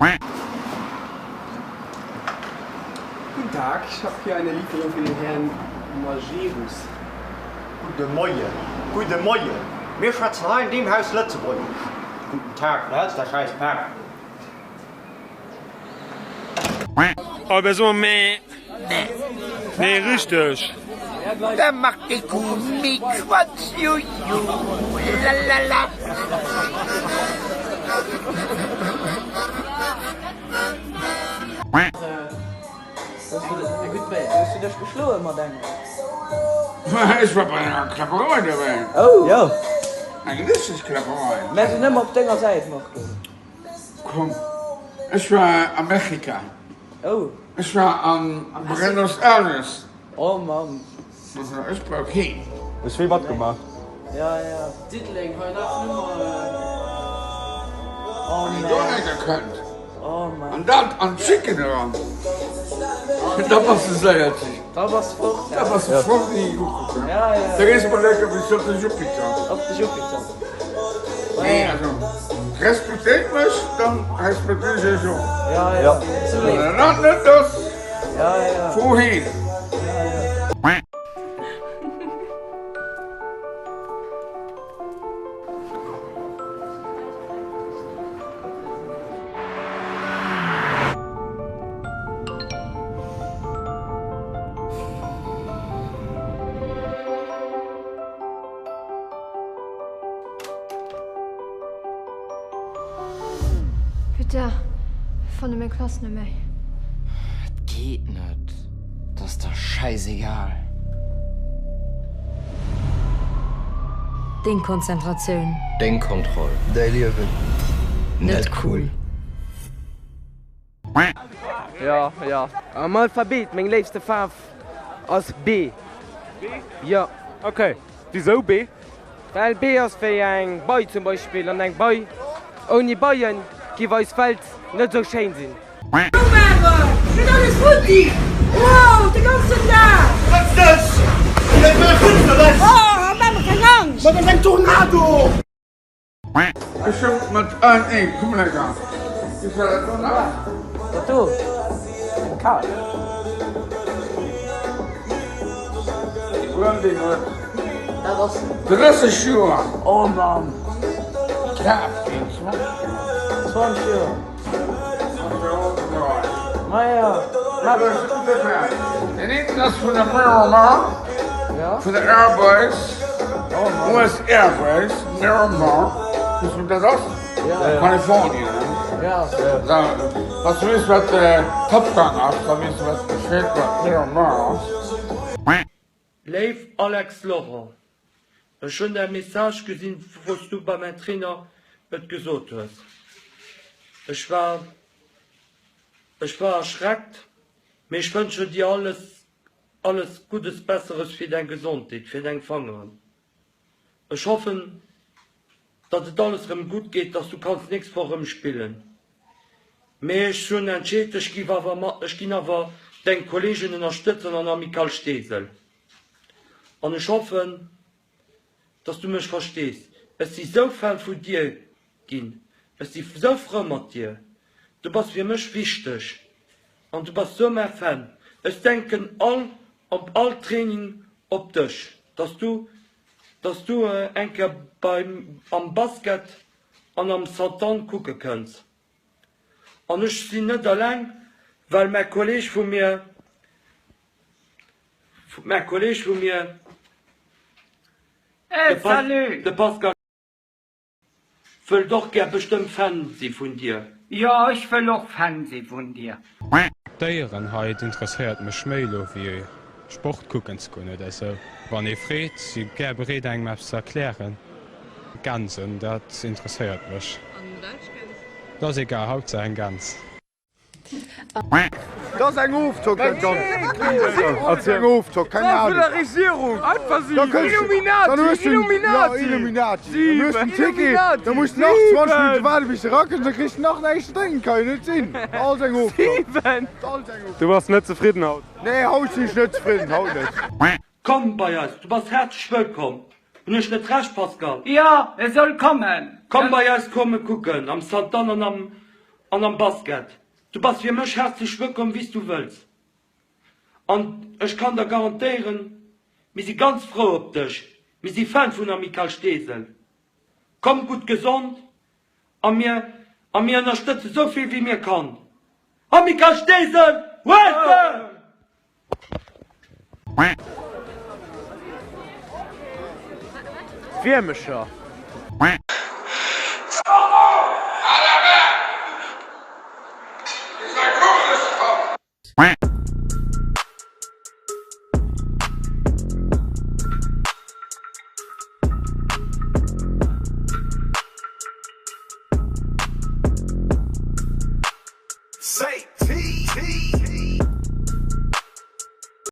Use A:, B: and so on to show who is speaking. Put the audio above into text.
A: Guten Tag, ich hab hier eine Lieferung für den Herrn Majerus.
B: Gudde Moien, gudde Moien, mir schwätzen hei an deem Haus Lëtzebuergesch. Guten Tag, du häls der schäiss Pak.
C: Oh, so meh. Nee, richteg.
D: Da macht die Kuh mit Schwanz, juju, lalala.
E: Hues du dech geschloe mat engem?
C: Ech war bei enger Klapperei dobäi.
E: Oh! Jo.
C: Eng richteg Klapperei.
E: Mär sinn ëmmer op denger Säit, Marco.
C: Komm, ech war Amerika.
E: Oh.
C: Ech war an Buenos Aires.
E: Oh Mann.
C: Ech brauch keen.
F: Hues vill matgemaach.
E: Ja ja. Diddeleng hei nach nëmmer. Oh
C: Wann een
E: man.
C: do enker kënnt
E: Oh man.
C: an dat an d'Chicken eran, da bass de séier ti.
E: Da bass de fort.
C: Da bass de fort wéi e Kuckuck.
E: Ja ja.
C: Da gees de mol lecker bis op de Jupiter.
E: Op de Jupiter.
C: Nee, also respektéiert mech, dann respektéier ech iech och.
E: Ja ja. Sou
C: Wann
E: leeft
C: der dat net ass,
E: Ja ja.
C: fuer heem.
E: Ja ja.
G: Putain, fanne meng Klass net méi.
H: Et geet net, 't ass der schäisegal.
G: Deng Konzentratioun.
H: Deng Kontroll.
I: Däi Liewen.
G: Net cool.
J: Jo, jo. Am Alphabet, meng léifste Faarf ass B.
F: B?
J: Jo.
F: Ok. Wisou B?
J: Well B ass wéi eng Bei zum Beispill, an eng Bei, ouni Beien giff eis Welt net sou schéin sinn.
K: Baueren, Gëtt alles futti! Wow, de ganzen Dag!
B: Setz dech! Et war Finsternes!
K: Oh, maach mer keng Angscht!
B: Ma dat ass eng Tornado!
C: Ech hu mat allen een Kumlecker. Wéi war dat do nach?
E: Dat do? Eng Kaz.
C: Déi Blondin huet
E: Dat ass.
C: 30 Joer.
E: Oh Mann!
C: Kaf ginn, 20 Joer.
E: 20 Joer. Maja.
C: Deen eenten ass vun der Miramar, vun der Airbase, US Airbase, Miramar, weess du wat dat ass? Kalifornien, ne? Wann s du weess wat Top Gun ass, da weess du wat Bescheed wat Miramar ass.
L: Léif Alex Laurent, ech hunn däi Message gesinn wous du bei mäin Trainer et gesot hues. Ech war ech war erschreckt, mee ech wënschen dir alles alles Guddes Besseres fir däin Gesondheet, fir deng Fangeren. Ech hoffen datt et alles rëm gutt geet, dass du kanns nächst Woch rëm spillen. Mee ech hunn entscheet, ech giff awer mat, ech ginn awer deng Kollegen ënnerstëtzen an Amicale Steesel. An ech hoffen, dass du mech verstees. Ech si sou Fan vu dir ginn, ech si sou frou mat dir. Du bass fir mech wichteg an du bass sou mäi Fan. Ech denken all op all Training op dech, dass du Dass du eng Kéier beim am Basket an am Santan kucke kënns. An ech sinn net alleng, well mäi Kolleg vu mir, mäi Kolleg vu mir, de Pascal. Wëllt och gär bestëmmt Fan si vun dir.
D: Jo, ech wëll och Fan si vun dir.
M: D'Déieren hei, et interesséiert mech méi elo wéi Sport kucken ze goen oder esou. Wann ee freet, si gär bereet engem eppes ze erklären. Gänsen, dat interesséiert mech.
N: An welch Gäns?
M: Dat ass egal, Hauptsaach eng Gäns.
C: Dat ass eng Ofzock dat Ganzt. Dat ass eng Ofzock, keng Ahnung.
J: Vun der Regierung. Einfach si.
C: Illuminati. Dann hues du
J: Illuminati.
C: Ja, Illuminati. Dann hues du en Ticket, da muss du nach 20 Minutte waarden bis de rakënns, da kriss du nach näischt ze drénken. Kann jo net sinn. Alles eng Ofzock.
J: 7.
C: Alles eng Ofzock.
F: Du bass net zefridden haut?
C: Nee, haut sinn ech net zefridden, haut net.
L: Komm bei eis, du bass häerzlech wëllkomm. Hunn ech net Recht, Pascal?
D: Jo, e soll kommen.
L: Komm bei eis komme kucken, am Santan an am. An am Basket. Du bass fir mech häerzlech wëllkomm wéi s du wëlls. An ech kann der garantéieren, mir si ganz frou op dech. Mir si Fan vun Amicale Steesel. Komm gutt gesond a mir a mir ënnerstëtze sou vill wéi mir kann. Amicale Steesel, Welcome!
F: D'Wiermecher.